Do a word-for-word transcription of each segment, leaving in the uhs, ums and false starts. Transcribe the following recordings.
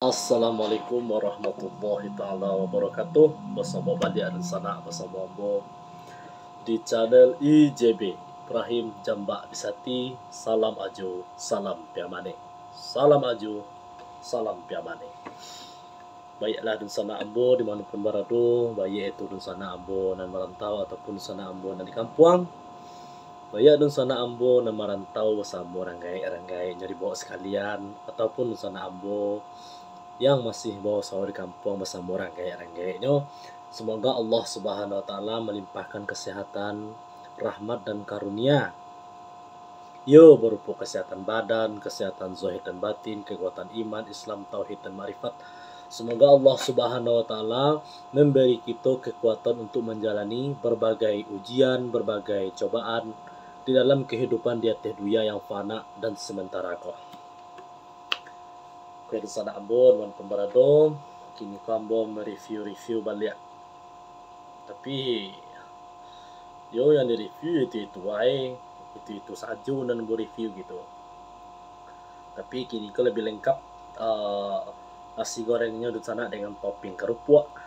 Assalamualaikum warahmatullahi taala wabarakatuh. Basamo baliak dunsanak, basamo ambo di channel I J B, Ibrahim Jambak Bisati. Salam Ajo, salam Piamane. Salam Ajo, salam Piamane. Baiaklah dunsanak ambo di mano pun barado, baiak itu dunsanak ambo nan marantau ataupun dunsanak ambo nan di kampuang, baiak dunsanak ambo nan marantau basamo ranggaik-ranggaiknyo di bawah sakalian, ataupun dunsanak ambo yang masih bausaho di kampuang basamo ranggaik-ranggaiknyo. Semoga Allah Subhanahu Wa Taala malimpahkan kesehatan, rahmat dan karunia, iyo, berupa kesehatan badan, kesehatan zahir dan batin, kekuatan iman, Islam, tauhid dan makrifat. Semoga Allah Subhanahu Wa Taala memberi kita kekuatan untuk menjalani berbagai ujian, berbagai cobaan di dalam kehidupan di ateh dunia yang fana dan sementara ko. Oke, dunsanak ambo, di mano pun barado, kini ko ambo mereview-review baliak. Tapi, yo, yang direview itu-itu wae, itu-itu sajo nan ambo review gitu. Tapi kini ko lebih lengkap, eh, nasi gorengnyo dunsanak dengan topping karupuak.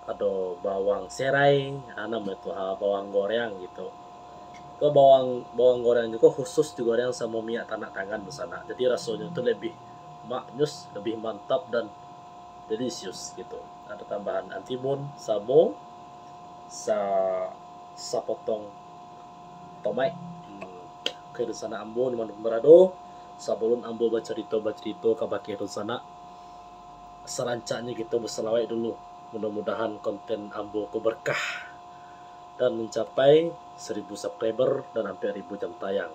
Ado bawang serai, ah, namo itu, ha, bawang goreng gitu. Ko bawang, bawang goreng tu ko khusus digoreng samo minyak tanak tangan dunsanak. Jadi rasonyo tu lebih maknyus, lebih mantap dan delicious gitu. Ado tambahan antimun, samo sa-, sapotong tomat. Hmm. Oke, dunsanak ambo di mano pun barado, sabalun ambo bacarito-bacarito kabake dunsanak, sarancaknyo kito basalawat dulu. Mudah-mudahan konten ambo ko berkah dan mencapai seribu subscriber dan ampek ribu jam tayang.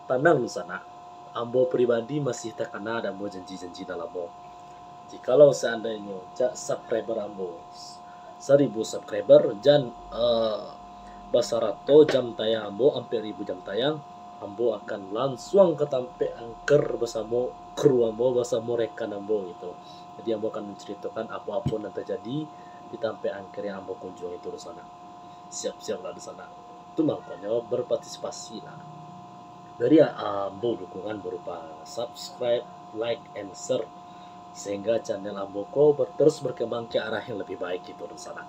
Tanang dunsanak, ambo pribadi masih takana dek ambo janji-janji nan lamo. Jikalau seandainyo ja-, subscriber ambo seribu subscriber, jan, eh, basarato jam tayang ambo ampek ribu jam tayang, ambo akan lansuang ka tampek angker basamo kru ambo, basamo rekan ambo gitu. Jadi ambo akan menceritakan apo-apo nan terjadi di tampek angker yang ambo kunjungi tu dunsanak. Siap-siaplah dunsanak. Tu mangkonyo berpartisipasilah. Bari ambo dukungan berupa subscribe, like, and share, sehingga channel ambo ko ber-, terus berkembang ke arah yang lebih baik gitu dunsanak.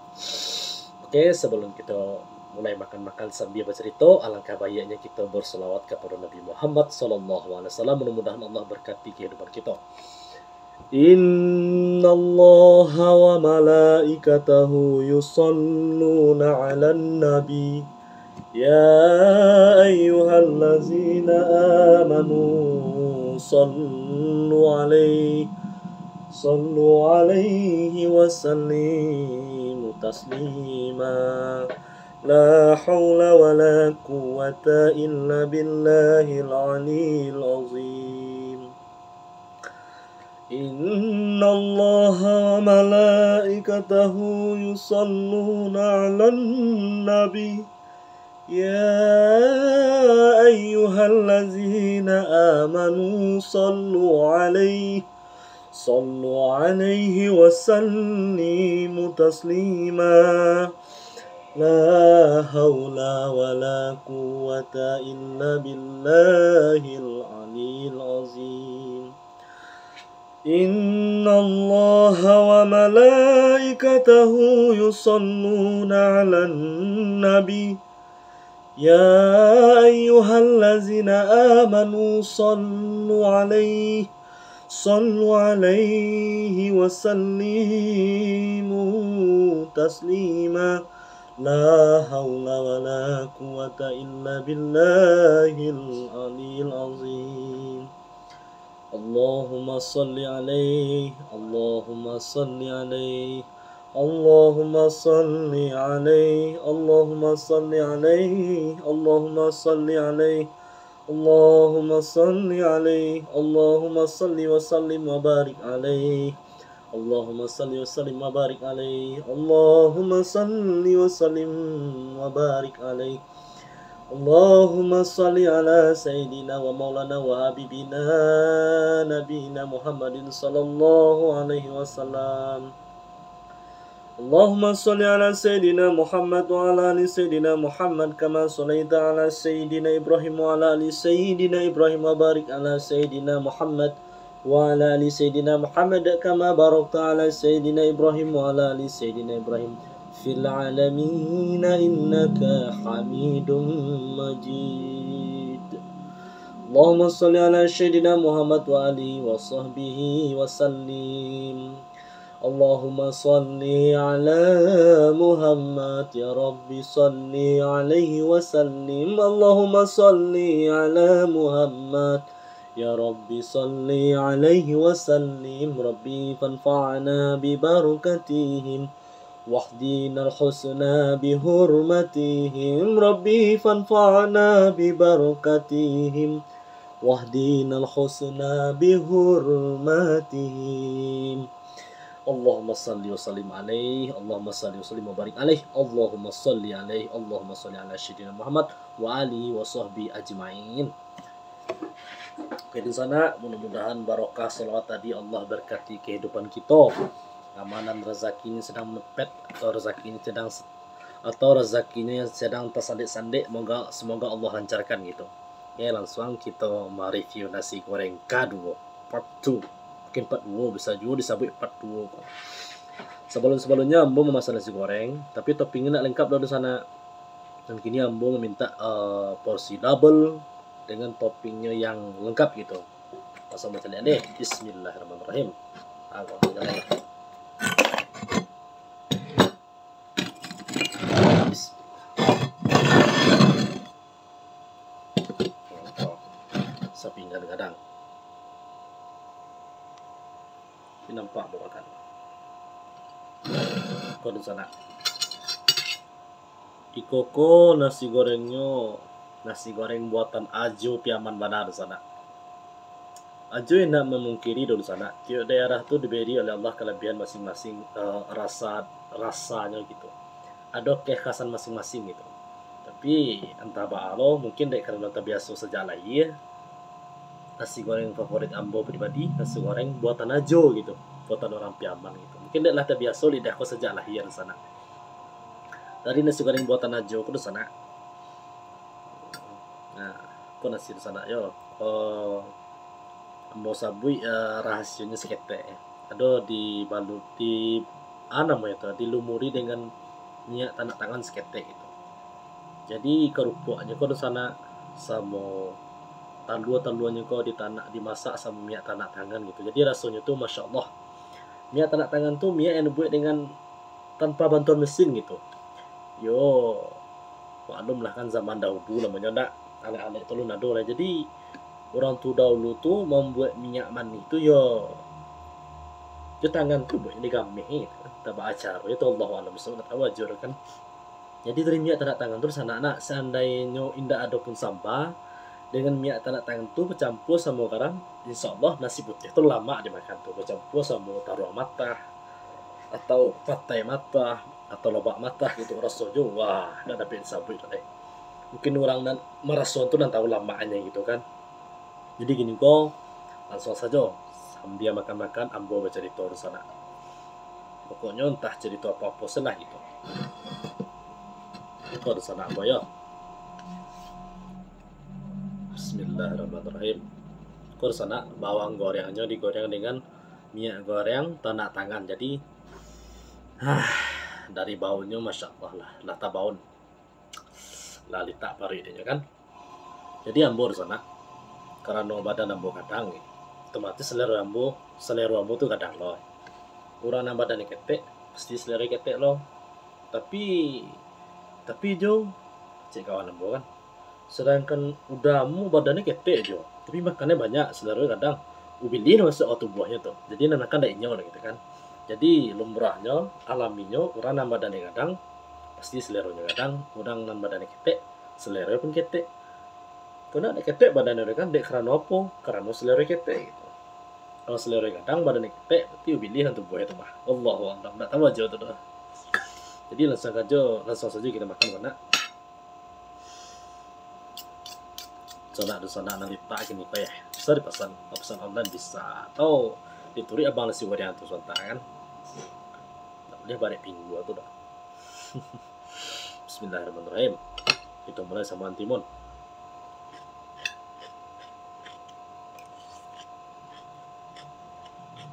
Oke, sebelum kita mulai makan-makan sambil bercerita, alangkah baiknya kita berselawat kepada Nabi Muhammad sallallahu alaihi wasallam. Mudah-mudahan Allah berkati kehidupan kita. إن الله وملائكته يصلون على النبي، يا أيها الذين آمنوا صلوا عليه، صلوا عليه وسلموا تسليما. لا حول ولا قوة إلا بالله العلي العظيم. إن الله وملائكته يصلون على النبي، يا أيها الذين آمنوا صلوا عليه، صلوا عليه وسلموا تسليما. لا حول ولا قوة إلا بالله العلي العظيم. إن الله وملائكته يصلون على النبي، يا أيها الذين آمنوا صلوا عليه، صلوا عليه وسلموا تسليما. لا حول ولا قوة إلا بالله العلي العظيم. اللهم صل عليه، اللهم صل عليه، اللهم صل عليه، اللهم صل عليه، اللهم صل عليه، اللهم صل عليه، اللهم صل وسلم وبارك عليه. اللهم صل وسلم وبارك عليه. اللهم صل وسلم وبارك عليه. اللهم صل على سيدنا ومولانا وحبيبنا نبينا محمد صلى الله عليه وسلم. اللهم صل على سيدنا محمد وعلى آل سيدنا محمد كما صليت على سيدنا إبراهيم وعلى آل سيدنا إبراهيم وبارك على سيدنا محمد وعلى آل سيدنا محمد كما باركت على سيدنا إبراهيم وعلى آل سيدنا إبراهيم في العالمين إنك حميد مجيد. اللهم صل على سيدنا محمد وآله وصحبه وسلم. اللهم صل على محمد يا رب صل عليه وسلم. اللهم صل على محمد يا رب صل عليه وسلم. ربي فانفعنا ببركتهم واهدنا الحسنى بحرمتهم. ربي فانفعنا ببركتهم واهدنا الحسنى بحرمتهم. اللهم صل وسلم عليه. اللهم صل وسلم وبارك عليه. اللهم صل عليه. اللهم صل على سيدنا محمد وآله وصحبه أجمعين. Oke, dunsanak, mudah-mudahan barokah salawat tadi, Allah berkati kehidupan kito. Amalan razakinyo sadang mepet, atau razakinyo sadang, atau razakinyo yang sadang tasandik-sandik, moga, semoga Allah lancarkan gitu. Oke, langsung kito ma-review nasi goreng kaduo, part two. Mungkin part duo bisa juo disabuik part duo. Sabalum-sabalumnyo ambo mamasan nasi goreng, tapi toppingnyo ndak lengkap doh, dunsanak. Dan kini ambo maminta, eh, porsi double dengan toppingnyo yang lengkap gitu. Langsung bacaliak deh. Bismillahirrahmanirrahim. Ah, kok jangan. Bis-, sapinggan gadang. Tapi nampak muka kan. Ko, dunsanak. Iko ko nasi gorengnyo, nasi goreng buatan Ajo Piaman bana, dunsanak. Ajo indak mamungkiri doh, dunsanak, tiok daerah tu diberi oleh Allah kalabiahan masing-masing, eh, rasa, rasanyo gitu. Ado kekhasan masing-masing gitu. Tapi, antah baa lo, mungkin dek karano tabiaso sajak lahia, nasi goreng favorit ambo pribadi, nasi goreng buatan Ajo gitu, buatan urang Piaman gitu. Mungkin dek lah tabiaso lidah ko sajak lahia, dunsanak. Dari nasi goreng buatan Ajo ko, dunsanak. Nah, ko nasi, dunsanak, yo. Eh, ambo sabuik, eh, rahasionyo saketek. Ado dibalu-, di, ah, namonyo tu, dilumuri dengan minyak tanak tangan saketek gitu. Jadi, karupuaknyo ko, dunsanak, samo talua-taluanyo ko ditanak, dimasak samo minyak tanak tangan gitu. Jadi, rasonyo tu, masya Allah. Minyak tanak tangan tu minyak yang dibuek dengan tanpa bantuan mesin gitu. Yo, maklum lah kan, zaman dahulu namonyo ndak, alek-alek tu alun ado lah. Jadi, urang tu dahulu tu mambuek minyak manih tu yo, jo tangan tu buek digameh gitu kan. Antah baa caro, yo tu Allahu alam, so ndak tahu ajo kan. Jadi, dari minyak tanak tangan tu, sanak-sanak, seandainyo indak ado pun samba, dengan minyak tanak tangan tu bacampua samo garam, insya Allah nasi putiah tu lamak dimakan tu, bacampua samo taruang matah, atau patai matah, atau lobak matah gitu, rasonyo, wah, ndak dapek disabuik doh, eh. Mungkin urang nan marasoan tu nan tahu lamaknyo gitu kan. Jadi gini ko, langsung sajo, sambia makan-makan, ambo bacarito, dunsanak. Pokoknyo antah carito apo-apo se lah gitu. Ko, dunsanak, ambo yo. Bismillahirrahmanirrahim. Ko, dunsanak, bawang gorengnyo digoreng dengan minyak goreng tanak tangan. Jadi, ah, dari baunyo, masya Allah lah, lah tabaun. Lah litak paruik dinyo kan. Jadi ambo, dunsanak, karano badan ambo gadang, otomatis salero ambo, salero ambo tu gadang lo. Urang nan badannyo ketek, pasti salero ketek lo. Tapi, tapi jo, cek kawan ambo kan, sedangkan uda ambo badannyo ketek jo, tapi makannyo banyak, salero gadang. Ubilih lah masuak ka tubuahnyo tu. Jadi nan makan dak inyo lah gitu kan. Jadi lumrahnyo, alaminyo, urang nan badannyo gadang, pasti saleronyo gadang, urang nan badannyo ketek, salero pun ketek. Kok nak dek ketek badan urang kan, dek karano apo? Karano salero ketek gitu. Kalau salero gadang, badan ketek, berarti ubilih lah tubuah itu mah. Allahu a'lam, ndak tahu ajo tu doh. Jadi langsung sajo, langsung sajo kito makan, sanak. Sanak, dunsanak, nan litak kini ko yo, bisa dipasan, pasan online bisa, atau dituruik abang nasi goreng tu sabanta kan. Ndak buliah barek pinggua tu doh. Bismillahirrahmanirrahim. Kito mulai samo antimun.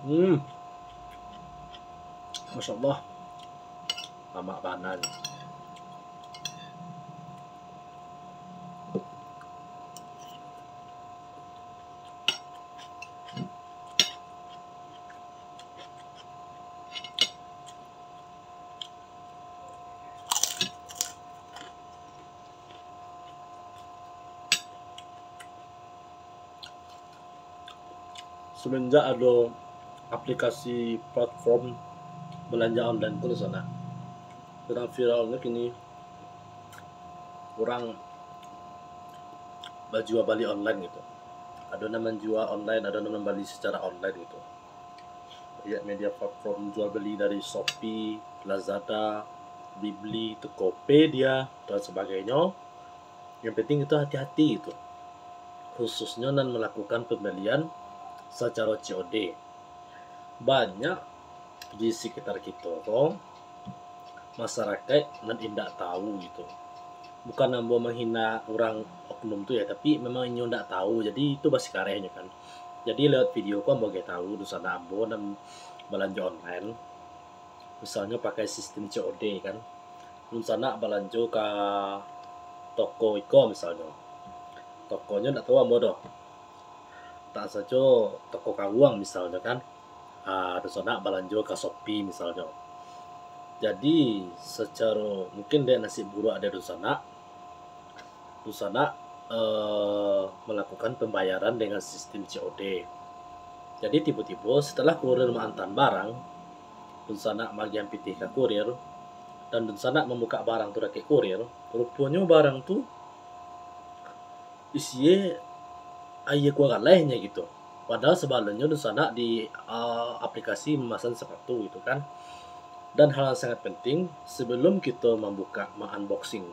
Hmm. Masya Allah. Lamak bana ni. Semenjak ado aplikasi platform balanja online ko, Dunsanak, sadang viralnyo kini urang bajua bali online gitu. Ado nan manjua online, ado nan mambali secara online gitu. Banyak media platform jual beli dari Shopee, Lazada, Blibli, Tokopedia, dan sebagainya. Yang penting itu hati-hati gitu. Khususnya nan melakukan pembelian secara C O D. Banyak di sekitar kito ko masarakaik nan indak tahu gitu. Bukan ambo manghina urang oknum tu ya, tapi memang inyo ndak tahu, jadi itu basikarehnyo kan. Jadi lewat video ko ambo agiah tahu, Dunsanak, ambo nan balanjo online, misalnyo pakai sistem C O D kan. Dunsanak balanjo ka toko iko misalnyo. Tokonyo ndak tahu ambo doh. Tak sajo toko karuang misalnyo kan. Ah, Dunsanak balanjo ka Shopee misalnyo. Jadi, secaro mungkin dek nasib buruak dek Dunsanak, Dunsanak, eh, melakukan pembayaran dengan sistem C O D. Jadi, tibo-tibo setelah kurir maantan barang, Dunsanak maagiahan pitih ka kurir, dan Dunsanak mambukak barang tu dakek kurir, ruponyo barang tu isinyo aia kuah galainyo gitu. Padahal sabalumnyo Dunsanak di, ah, aplikasi mamasan sapatu gitu kan. Dan hal yang sangat penting, sebelum kito mambuka, ma-unboxing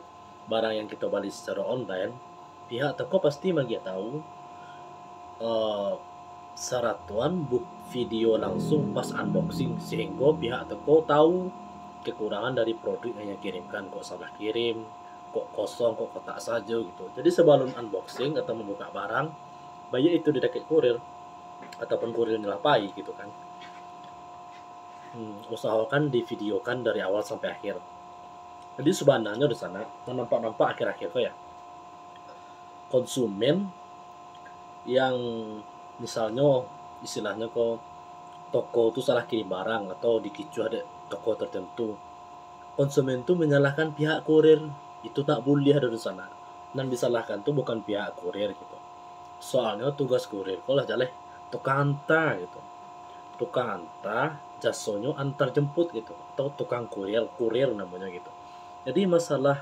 barang yang kito bali secara online, pihak toko pasti maagiah tahu, eh, saratoan buk-, video langsung pas unboxing, sehinggo pihak toko tahu kekurangan dari produk yang inyo kirimkan, kok salah kirim, kok kosong, kok kotak sajo gitu. Jadi sabalum unboxing atau mambuka barang, baiak itu di dakek kurir, ataupun kurirnyo lah pai gitu kan. Hmm, usahokan divideokan dari awal sampai akhir. Jadi sabananyo Dunsanak, nan nampak-nampak akhir-akhir ko ya, konsumen yang misalnyo, istilahnyo ko, toko tu salah kirim barang atau dikicuah dek toko tertentu, konsumen tu menyalahkan pihak kurir, itu tak buliah doh Dunsanak. Nan disalahkan tu bukan pihak kurir gitu. Soalnyo tugas kurir ko lah jaleh tukang anta gitu. Tukang anta, jasonyo antar jemput gitu, atau tukang kurir, kurir namonyo gitu. Jadi masalah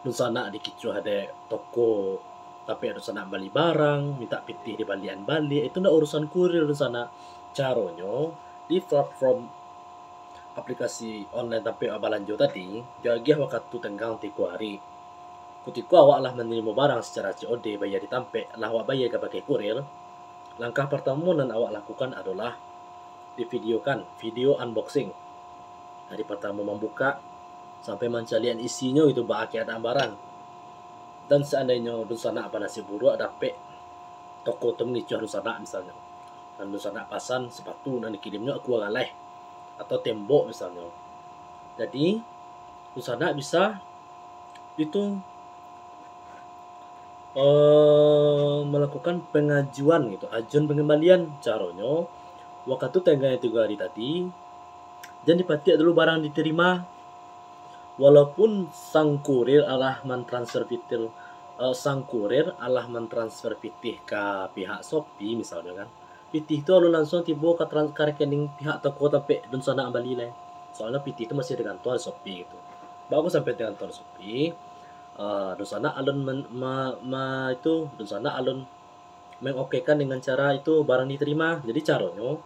Dunsanak dikicuah dek toko, tapi Dunsanak bali barang, mintak pitih dibalian baliak, itu ndak urusan kurir Dunsanak. Caronyo, di platform aplikasi online tampek balanjo tadi, jo agiah wakatu tenggang tigo ari. Kutiko awak lah manarimo barang secara C O D, bayia di tampek, lah awak bayia kabake kurir, langkah partamo nan awak lakukan adolah divideokan, video unboxing. Dari partamo mambukak, sampai mancaliak isinyo itu baa keadaan barang. Dan seandainyo Dunsanak banasib buruak dapek toko tu mangicuah Dunsanak misalnyo, dan Dunsanak pasan sapatu nan dikirimnyo kuah galeh atau tembok misalnyo. Jadi, Dunsanak bisa itu, eh, melakukan pengajuan gitu, ajuan pengembalian. Caronyo, wakatu tenggang tigo ari tadi, jan dipatiak dulu barang diterima. Walaupun sang kurir alah mantransfer pitih, eh, sang kurir alah mantransfer pitih ka pihak Shopee misalnyo kan, pitih tu alun lansuang tibo ka tran-, ka rekening pihak toko tampek Dunsanak bali lai. Soalnyo pitih tu masih digantuang di Shopee gitu. Baa kok sampai digantuang di Shopee, eh, Dunsanak alun men-, ma-, ma-, itu, Dunsanak alun mengokekan dengan cara itu barang diterima. Jadi caronyo,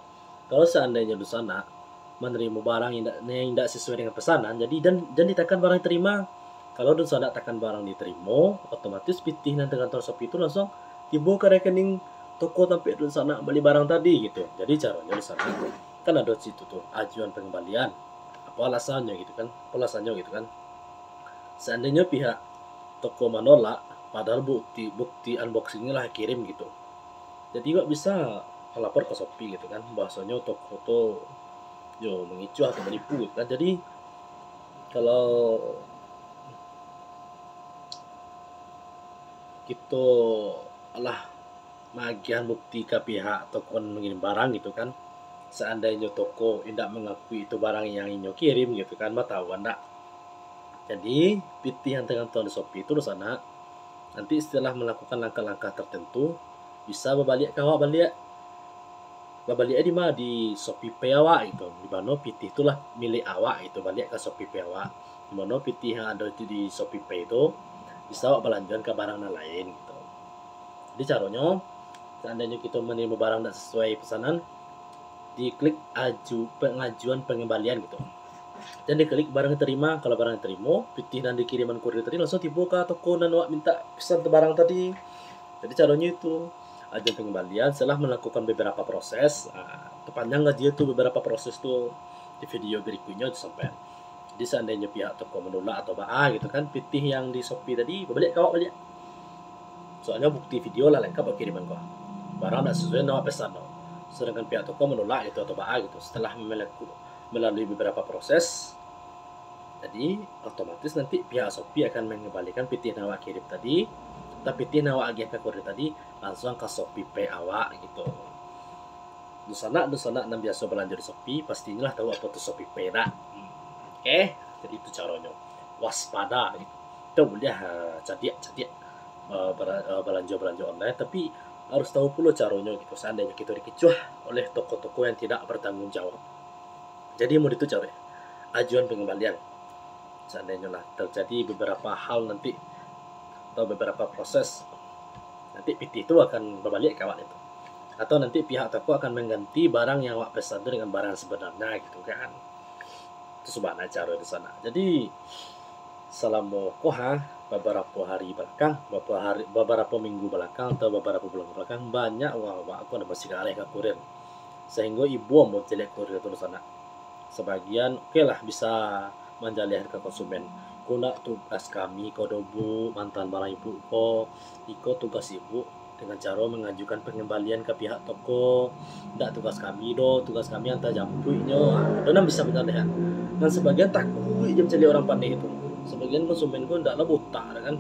kalau seandainyo Dunsanak manarimo barang indak, yang indak sesuai dengan pesanan, jadi jan, jan ditakan barang diterima. Kalau Dunsanak takan barang diterima, otomatis pitih nan tagantuang Shopee tu lansuang tibo ka rekening toko tampek Dunsanak bali barang tadi gitu. Jadi caronyo Dunsanak kan ado situ tu, ajuan pengembalian. Apo alasannyo gitu kan? Apo alasannyo gitu kan? Seandainyo pihak toko manolak, padahal bukti, bukti unboxing-nyo lah kirim gitu. Jadi, awak bisa lapor ka Shopee gitu kan. Bahasonyo toko tu yo mangicuah atau manipu gitu kan. Jadi kalau kito alah maagiahan bukti ka pihak toko nan mangirim barang gitu kan, saandainyo toko indak mangakui itu barang yang inyo kirim gitu kan, batahuan ndak? Jadi, pitih yang tagantuang di Shopee tu, dunsanak, nanti setelah malakukan langkah-langkah tertentu, bisa babaliak ka awak baliak. Babaliak di ma? Di Shopee Pay awak gitu. Di mano pitih tu lah milik awak gitu, baliak ka Shopee Pay awak. Di mano pitih yang ado itu di Shopee Pay tu, bisa awak balanjoan ka barang nan lain gitu. Jadi caronyo, saandainyo kito manarimo barang ndak sasuai pesanan, diklik aju, pengajuan pengembalian gitu. Dan diklik barang diterima. Kalau barang diterimo, pitih nan dikiriman kurir tadi langsung tibo ka toko nan awak minta pesan tu barang tadi. Jadi caronyo itu, ajuan pengembalian setelah melakukan beberapa proses. Ah, tapanjang aja tu beberapa proses tu di video berikutnyo tu sampai. Jadi saandainyo pihak toko manulak atau baa gitu kan, pitih yang di Shopee tadi babaliak ka awak baliak. Soalnyo bukti video lah langkap awak kiriman ko. Barang ndak sasuai nan awak pesan tu. Sedangkan pihak toko manulak gitu atau baa gitu. Setelah melaku-, melalui beberapa proses, jadi otomatis nanti pihak Shopee akan mangambalikan pitih nan awak kirim tadi, atau pitih nan awak agiah ka kurir tadi, langsuang ka Shopee Pay awak gitu. Dunsanak-dunsanak nan biaso balanjo di Shopee, pastinyo lah tahu apo tu Shopee Pay dak? Hmm, oke, jadi itu caronyo. Waspada gitu. Kito buliah, eh, cadiak-cadiak, eh, bala-, eh, balanjo-balanjo online, tapi harus tahu pulo caronyo gitu, saandainyo kito dikicuah oleh toko-toko yang tidak bertanggung jawab. Jadi, mun itu caronyo, ajuan pangambalian. Saandainyo lah terjadi beberapa hal nanti, atau beberapa proses, nanti pitih tu akan babaliak ka awak itu. Atau nanti pihak toko akan mangganti barang yang awak pesan tu dengan barang sabananyo gitu kan. Itu sabana caro di sana. Jadi, salamo ko ha, babarapo hari balakang, babarapo hari, babarapo minggu balakang, atau babarapo bulan balakang, banyak urang awak ko nan basigareh ka kurir. Sahinggo ibo ambo caliak kurir tu di sana. Sabagian, oke lah, bisa manjalehan ka konsumen. Ko ndak tugas kami ko doh, Bu, maanta barang Ibu ko. Iko tugas Ibu dengan caro mangajukan pangambalian ka pihak toko. Ndak tugas kami doh, tugas kami anta jampuiknyo. Ado nan bisa manjalehan. Nan sabagian takuik jo mancaliak urang panek tu. Sabagian konsumen ko ndak lah buta dah kan.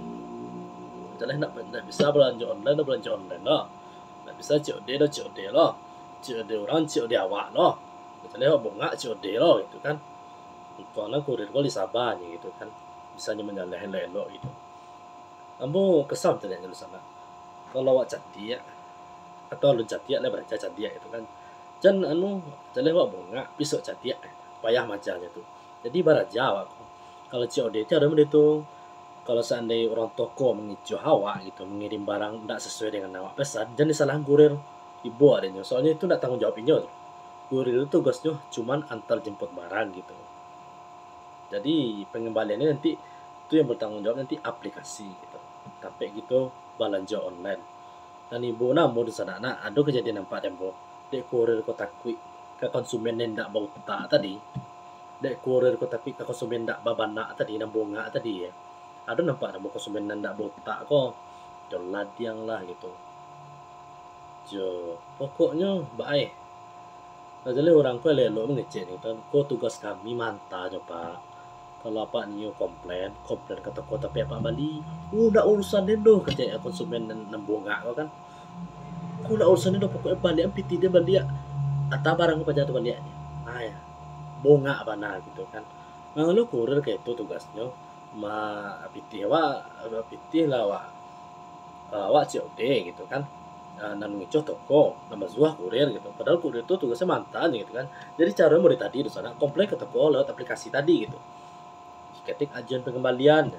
Jaleh ndak, ndak bisa balanjo online doh, balanjo online doh. Ndak bisa C O D doh, C O D lo. C O D urang, C O D awak lo. Jaleh awak bongak C O D lo, gitu kan. Untuang lah kurir ko lai saba nyo gitu kan. Bisa nyo manjalehan elok-elok gitu. Ambo kesal caliaknyo di sana. Kalau awak cadiak, atau alun cadiak lah, baraja cadiak gitu kan. Jan anu, jaleh awak bongak, pisok cadiak, payah majanyo tu. Jadi baraja awak ko. Kalau C O D tiado model tu, kalau saandai urang toko mangicuah awak gitu, mangirim barang ndak sasuai dengan awak pesan, jan disalahan kurir, ibo adanya. Soalnyo itu ndak tanggung jawab inyo tu. Kurir tu tugasnyo cuman antar jemput barang gitu. Jadi, pangambaliannyo nanti, tu yang batanggung jawab nanti aplikasi gitu. Tampek gitu balanjo online. Nan ibo namo di sana, nah, ado kajadian nampak dek ambo. Dek kurir ko takuik ka konsumen nan indak bautak tadi. Dek kurir ko takuik ka konsumen indak babanak tadi, nan bongak tadi, ya. Ado nampak dek ambo konsumen nan indak bautak ko. Jo ladiang lah gitu. Jo, pokoknyo, bae. Lah jaleh urang ko elok-elok mangecek ni kan, ko tugas kami maanta nyo, Pak. Kalau apak nio komplain, komplain ka toko tampek apak bali. Oh, ndak urusan den doh, kecek konsumen nan, nan bongak ko kan. Ko ndak urusan den doh, pokoknyo baliak pitih den baliak. Anta barang ko paja tu baliak. Ah, ya. Bongak bana gitu kan. Mangalo kurir ka itu tugasnyo, ma-, pitih awak, pitih lah awak. Ah, awak C O D gitu kan. Ah, nan mangicuah toko, nan bazuah kurir gitu. Padahal kurir tu tugasnyo maanta nyo gitu kan. Jadi caro model tadi tu sanak, komplain ka toko lewat aplikasi tadi gitu. Ketik ajuan pangambalian.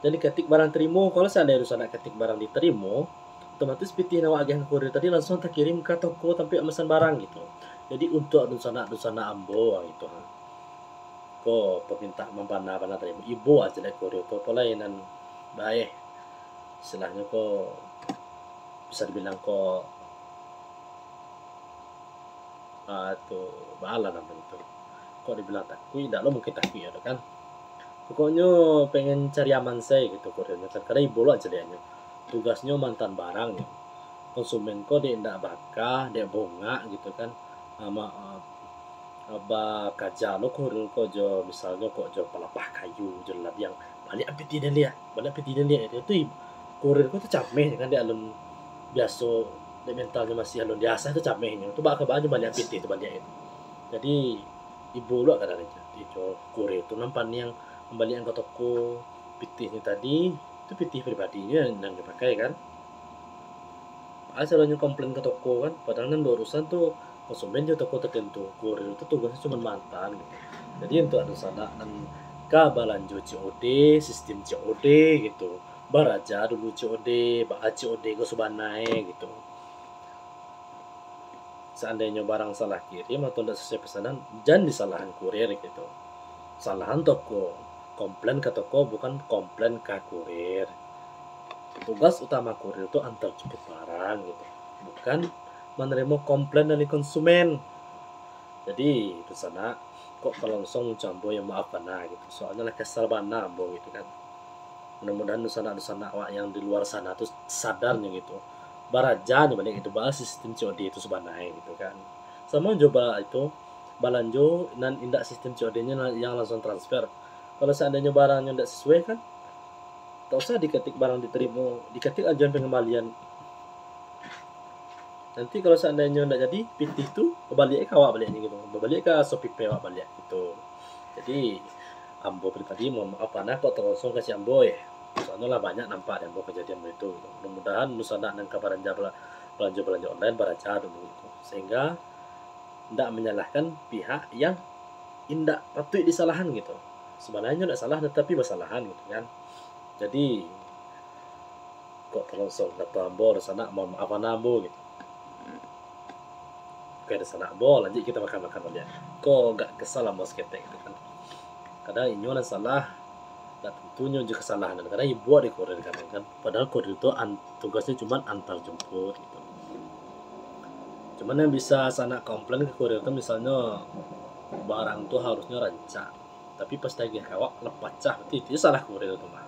Dan diketik barang tarimo. Kalau saandainyo tu sanak ketik barang ditarimo, otomatis pitih nan awak agiah ka kurir tadi langsuang takirim ka toko tampek mamesan barang gitu. Jadi untuak dunsanak-dunsanak ambo gitu ha. Ko pamintaan mambana-bana tadi. Ibo aja lah kurir tu, apo lai nan bae. Istilahnyo ko bisa dibilang ko, ah, tu, baa lah namonyo tu. Kok dibilang takuik, indak lo mungkin takuik ado kan. Pokoknyo pengen cari aman sae gitu kurirnyo kan. Kadang ibo lo aja liaknyo. Tugasnyo maanta barang nyo. konsumen ko dek indak baka, dek bongak gitu kan. Ah, ma-, ah, ah, bakaja lo kurir ko jo, misalnyo kok jo palapah kayu, jo ladiang. Baliak pitih den liak, baliak pitih den liak. Itu i-, kurir ko tu cameh kan dek alun biaso, dek mentalnyo masih alun diasah tu camehnyo. Tu baka baa nyo baliak pitih tu baliak itu. Jadi, ibo lo kadang-kadang jo kurir tu nan paniang mambaliakan ka toko pitihnyo tadi, tu pitih pribadinyo nan nyo pakai kan. Baa caronyo komplain ka toko kan, padahal nan baurusan tu konsumen jo toko tatentu, kurir tu tugasnyo cuma maantaan gitu. Jadi untuak dunsanak nan ka balanjo C O D, sistim C O D gitu, baraja dulu C O D, baa C O D ko sabananyo gitu. Saandainyo barang salah kirim atau ndak sasuai pesanan, jan disalahan kurir gitu. Salahan toko, komplain ka toko, bukan komplain ka kurir. Tugas utama kurir tu antar jemput barang gitu, bukan manarimo komplain dari konsumen. Jadi, dunsanak, kok talonsong muncul ambo yo maaf bana gitu. Soalnyo lah kesal bana ambo gitu kan. Mudah-mudahan dunsanak-dunsanak awak yang di luar sana tu sadar nyo gitu. Baraja nyo baliak gitu, baa sistim C O D tu sabananyo gitu kan. Samo jo ba-, itu, balanjo nan indak sistim C O D-nyo yang langsung transfer. Kalau saandainyo barangnyo indak sasuai kan, tak usah diketik barang ditarimo, diketik ajuan pangambalian. Nanti kalau saandainyo ndak jadi, pitih tu babaliak ka awak baliaknyo gitu. Babaliak ka Shopee Pay awak baliak gitu. Jadi, ambo pribadi mohon maaf bana kok talonsong kecek ambo, eh. Soalnyo lah banyak nampak di ambo kajadian baitu gitu. Mudah-mudahan dunsanak nan ka balanjo, balanjo-balanjo online baraja dulu gitu. Sehingga ndak manyalahkan pihak yang indak patuik disalahan gitu. Sabananyo ndak salah, tatapi basalahan gitu kan. Jadi, kok talonsong kato ambo dunsanak, mohon maaf bana ambo gitu. Oke, dunsanak ambo, lanjuik kito makan-makan baliak. Ko agak kesal ambo saketek gitu kan. Kadang inyo nan salah, ndak tantunyo jo kesalahan, kadang ibo di kurir kadang kan. Padahal kurir tu an-, tugasnyo cuman antar jemput gitu. Cuman yang bisa sanak komplain ka kurir tu, misalnyo barang tu harusnyo rancak, tapi pas tagih ka awak lah pacah, berarti itu salah kurir tu mah.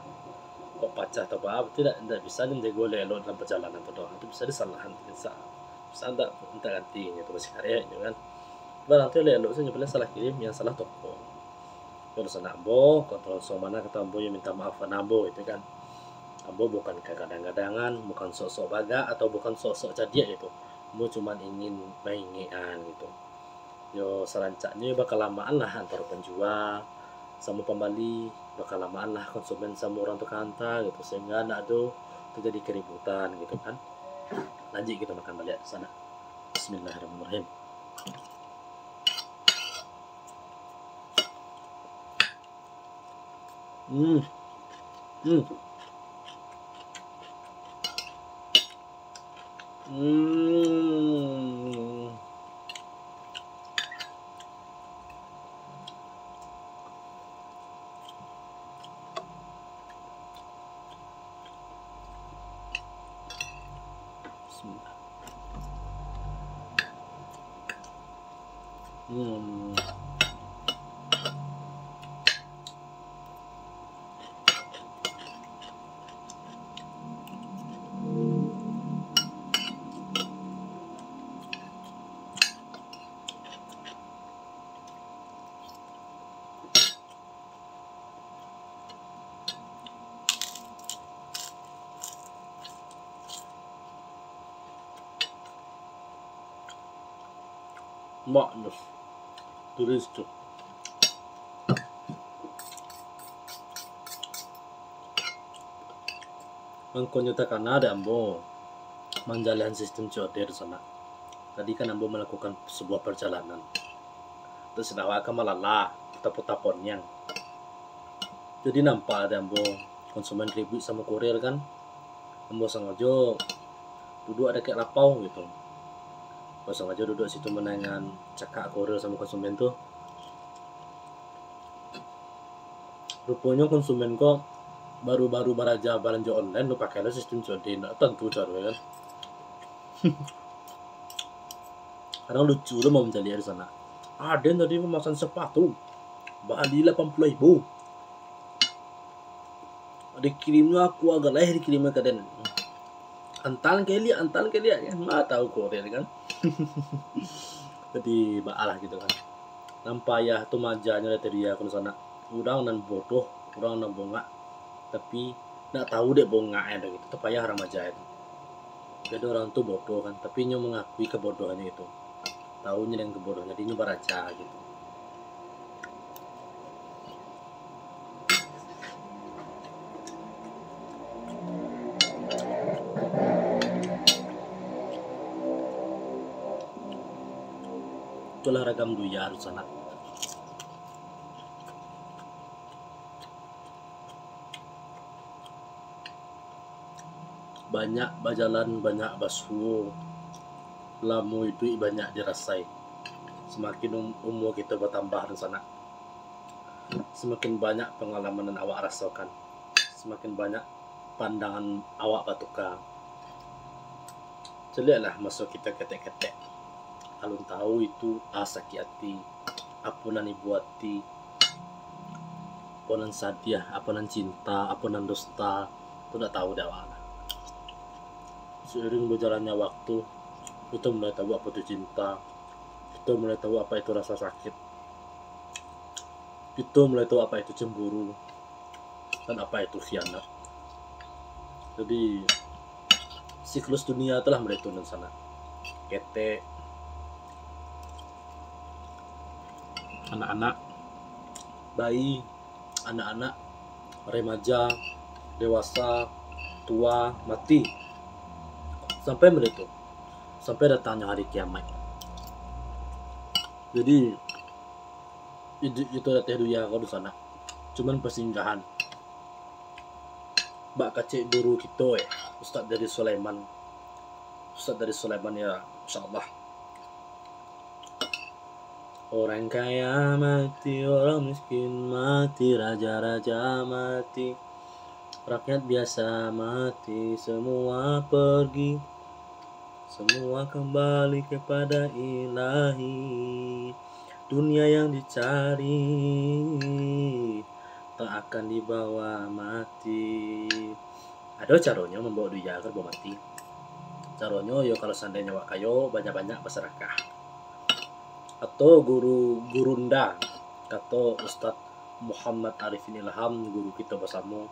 Kok pacah atau apa, berarti ndak, ndak bisa nyo manjago elok-elok dalam perjalanan tu doh. Itu bisa disalahan, bisa, bisa ndak, ndak ganti nyo tu masih karek nyo kan. Barang tu elok-elok sajo, paling salah kirim, yang salah toko. Yo, dunsanak ambo, kok talonsong bana kato ambo, yo minta maaf bana ambo gitu kan. Ambo bukan kagadang-gadangan, bukan sok-sok bagak, atau bukan sok-sok cadiak gitu. Ambo cuman ingin maingekan gitu. Yo, sarancaknyo bakalamaan lah antaro panjua samo pambali, bakalamaan lah konsumen samo urang tukang anta gitu, sehingga ndak ado terjadi keributan gitu kan. Lanjuik kito makan baliak sanak. Bismillahirrahmanirrahim. Hmm. Hmm. Hmm. Bismillah. Hmm. Mak nus. Tulis tu. Mangkonyo takana dek ambo manjalehan sistem C O D tu sanak. Tadi kan ambo malakukan sabuah parjalanan. Untuak sinan awak ka malala, tapon-tapon nian. Jadi nampak dek ambo konsumen ribuik samo kurir kan. Ambo sangajo duduak dakek lapau gitu. Ambo sangajo duduak situ mandangaan cakak kurir samo konsumen tu. Ruponyo konsumen ko baru-baru baraja balanjo online, lo pakai lo sistem C O D, ndak tantu caro kan. Kadang lucu lo mau mancaliak di sanak. Aden tadi mamasan sapatu, bali lapan puluah ribu. Dikirimnyo aku agak lah dikirimnyo ka den. Antan keliak, antan keliak, kan. Ma tahu korek kan. Jadi, baalah gitu kan. Nan payah tu majanyo dari tadi, yo, dunsanak. Urang nan bodoh, urang nan bongak, tapi ndak tahu dek bongak e tu gitu. Tu payah urang maja e tu. Jadi urang tu bodoh kan, tapi inyo mangakui kabodohannyo itu. Tahu nyo dengan kabodohannyo, jadi inyo baraja gitu. Itulah ragam dunia, dunsanak. Banyak bajalan, banyak basuo, lamo iduik banyak dirasai. Samakin um-, umua kito batambah, dunsanak, samakin banyak pangalaman nan awak rasokan, samakin banyak pandangan awak batuka. Caliaklah maso kito ketek-ketek. Alun tahu itu a sakik ati, apo nan ibo ati, apo nan sadiah, apo nan cinta, apo nan dusta, tu ndak tahu dek awak lah. Seiring bajalannyo waktu, kito mulai tahu apo tu cinta, kito mulai tahu apo itu raso sakik, kito mulai tahu apo itu cemburu, dan apo itu khianat. Jadi, siklus dunia tu lah mulai turun sanak. Ketek, anak-anak, bayi, anak-anak, remaja, dewasa, tua, mati. Sampai mulai tu, sampai datangnyo hari kiamaik. Jadi, iduik kito di ateh dunia ko tu sanak cuman pasinggahan. Bak kecek guru kito, eh, Ustaz dari Sulaiman. Ustaz dari Sulaiman, ya, insyaallah. Orang kaya mati, orang miskin mati, raja-raja mati, rakyat biasa mati, semua pergi, semua kembali kepada Ilahi. Dunia yang dicari tak akan dibawa mati. Ado caronyo mambawa dunia ka dibawa mati. Caronyo yo, kalau seandainyo awak kayo, banyak-banyak basadakah. Atau guru, gurunda, kato Ustaz Muhammad Arifin Ilham, guru kito basamo,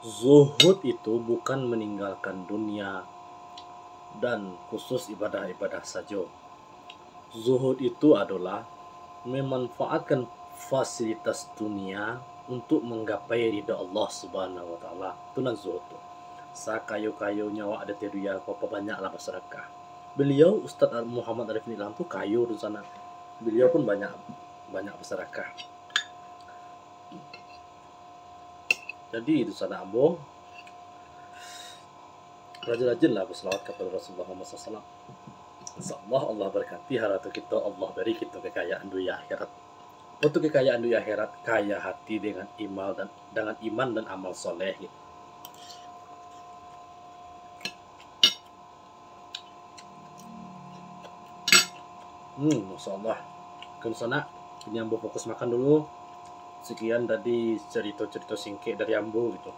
zuhud itu bukan meninggalkan dunia dan khusus ibadah-ibadah sajo. Zuhud itu adolah memanfaatkan fasilitas dunia untuk manggapai ridha Allah Subhanahu wa Ta'ala. Tu nan zuhud tu. Sakayo-kayonyo awak di ateh dunia ko, pabanyaklah basadakah. Beliau, Ustaz Ar-, Muhammad Arifin Ilham tu kayo tu sanak. Beliau pun banyak, banyak basadakah. Jadi, itu sanak ambo, rajin-rajinlah basalawat kapado Rasulullah Muhammad sallallahu alaihi wasallam. Insyaallah, Allah barkati harato kito, Allah bari kito kekayaan dunia akhirat. Apo tu kekayaan dunia akhirat? Kaya hati dengan iman dan, dengan iman dan amal soleh, gitu. Hmm, masya Allah. Oke, sanak, kini ambo fokus makan dulu. Sekian tadi cerita-cerita singkek dari ambo gitu.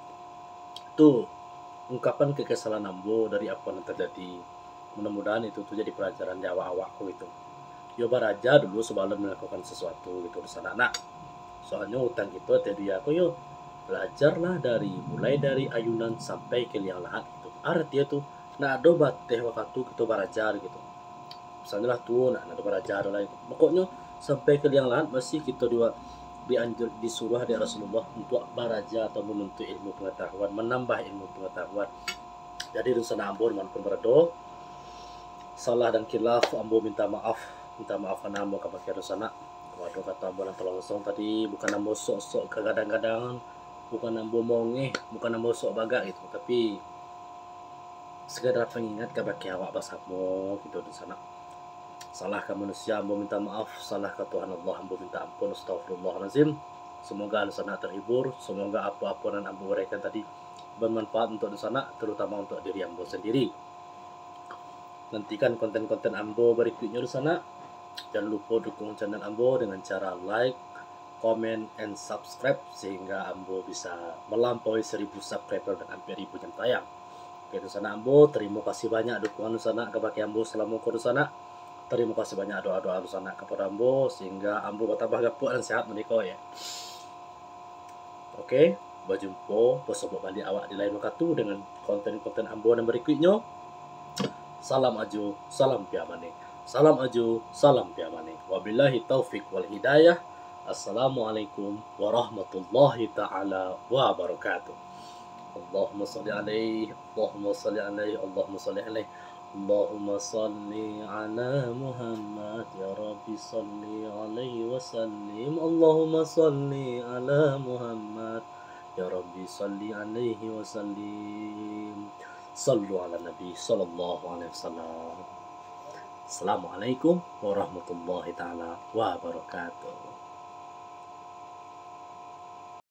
Tu ungkapan kekesalan ambo dari apa yang terjadi. Mudah-mudahan itu tu jadi pelajaran di awak-awak ko gitu. Yo baraja dulu sabalum melakukan sesuatu gitu, sanak-sanak. Soalnyo utang kito ateh dunia ko yo, belajarlah dari, mulai dari ayunan sampai ke liang lahat gitu. Arti tu, ndak ado bateh wakatu kito baraja gitu. Misalnyo lah tuo, nah, ndak ado baraja doh lah gitu. Pokoknyo sampai ke liang lahat masih kito di, dianjur, disuruh dek Rasulullah untuk baraja atau menuntut ilmu pengetahuan, menambah ilmu pengetahuan. Jadi, dunsanak ambo dimanapun barado, salah dan khilaf, ambo minta maaf, minta maaf karano ambo ka bakeh dunsanak. Kalau ado kato ambo nan talonsong tadi, bukan ambo sok-sok kagadang-gadang, bukan ambo mongeh, bukan ambo sok bagak gitu, tapi sekadar pengingat ka bakeh awak basamo gitu, dunsanak. Salah ka manusia, ambo minta maaf. Salah ka Tuhan Allah, ambo minta ampun. Astagfirullahalazim. Semoga dunsanak terhibur. Semoga apa-apa nan ambo uraikan tadi bermanfaat untuk dunsanak, terutama untuk diri ambo sendiri. Nantikan konten-konten ambo berikutnya, dunsanak. Jangan lupa dukung channel ambo dengan cara like, comment, and subscribe, sehingga ambo bisa melampaui seribu subscriber dan hampir ribu jam tayang. Oke, dunsanak ambo, tarimo kasih banyak dukungan dunsanak kabake ambo salamo ko, dunsanak. Tarimo kasih banyak doa-doa dunsanak kapado ambo, sahinggo ambo batambah gapuak dan sehat maniko, ya. Oke, bajumpo, basobok baliak awak di lain wakatu dengan konten-konten ambo nan barikuiknyo. Salam Ajo, salam Piamane. Salam Ajo, salam Piamane. Wabillahi taufik wal hidayah. Assalamualaikum warahmatullahi taala wabarakatuh. Allahumma salli alaihi, Allahumma salli alaihi, Allahumma salli alaihi. Allahumma salli ala Muhammad, ya Rabbi salli alaihi wa sallim. Allahumma salli ala Muhammad, ya Rabbi salli alaihi wa sallim. Sallu ala Nabi sallallahu alaihi wasallam. Assalamualaikum warahmatullahi taala wabarakatuh.